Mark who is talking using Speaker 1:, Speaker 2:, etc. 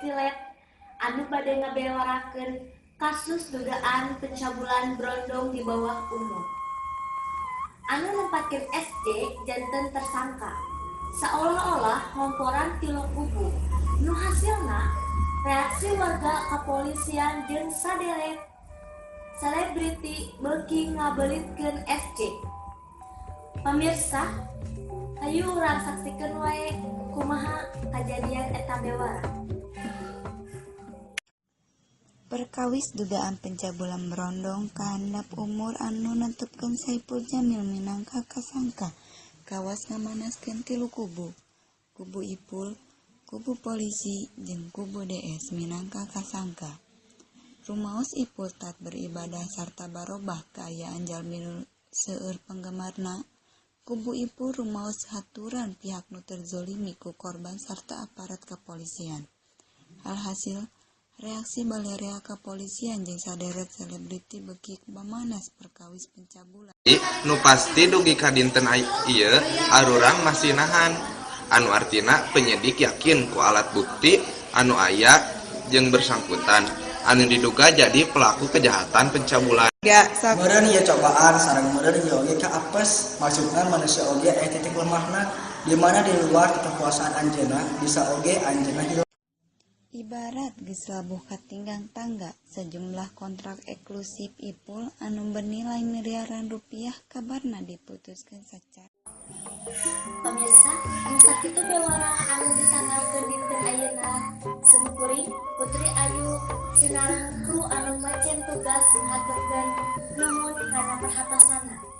Speaker 1: Silet anu bade ngabewarakeun kasus dugaan pencabulan berondong di bawah umur. Anu nempatkeun SJ janten tersangka. Seolah-olah ngomporan tilu kubu. Nu hasilna reaksi warga kepolisian jeung saderet selebriti beuki ngabelitkeun SJ. Pemirsa, hayu urang saksikeun wae kumaha kajadian eta bewara.
Speaker 2: Perkawis dugaan pencabulan berondong ka handap umur anu nentupkeun Saipul Jamil minangka kasangka kawas ngamanaskeun tilu kubu. Kubu Ipul, kubu polisi, jeung kubu DS minangka kasangka. Rumaos Ipul taat beribadah sarta barobah kaayaan jalmi nu seueur penggemarna. Kubu Ipul rumaos haturan pihak nu terzolimi ku korban sarta aparat kepolisian. Alhasil, reaksi balerea kepolisian jeung saderet selebriti beuki mamanas perkawis pencabulan.
Speaker 3: Nu pasti dugi ka dinten ieu arurang masih nahan, anu artina penyidik yakin ku alat bukti anu aya jeung bersangkutan anu diduga jadi pelaku kejahatan pencabulan.
Speaker 4: Meureun ieu cobaan sareng meureun ieu oge kaapes, maksudna manusia oge aya titik lemahna di mana di luar kekuasaan anjeunna bisa oge anjeunna hilang.
Speaker 2: Ibarat geus labuh katinggang tangga, sejumlah kontrak eksklusif Ipul anu bernilai miliaran rupiah kabarna diputuskeun sacara
Speaker 1: Pemirsa, nu sakitu bewara anu disanggarkeun dinten ayeuna. Simkuring Putri Ayu sinareng kru anu macen tugas ngaturkeun nuhun kana perhatosana.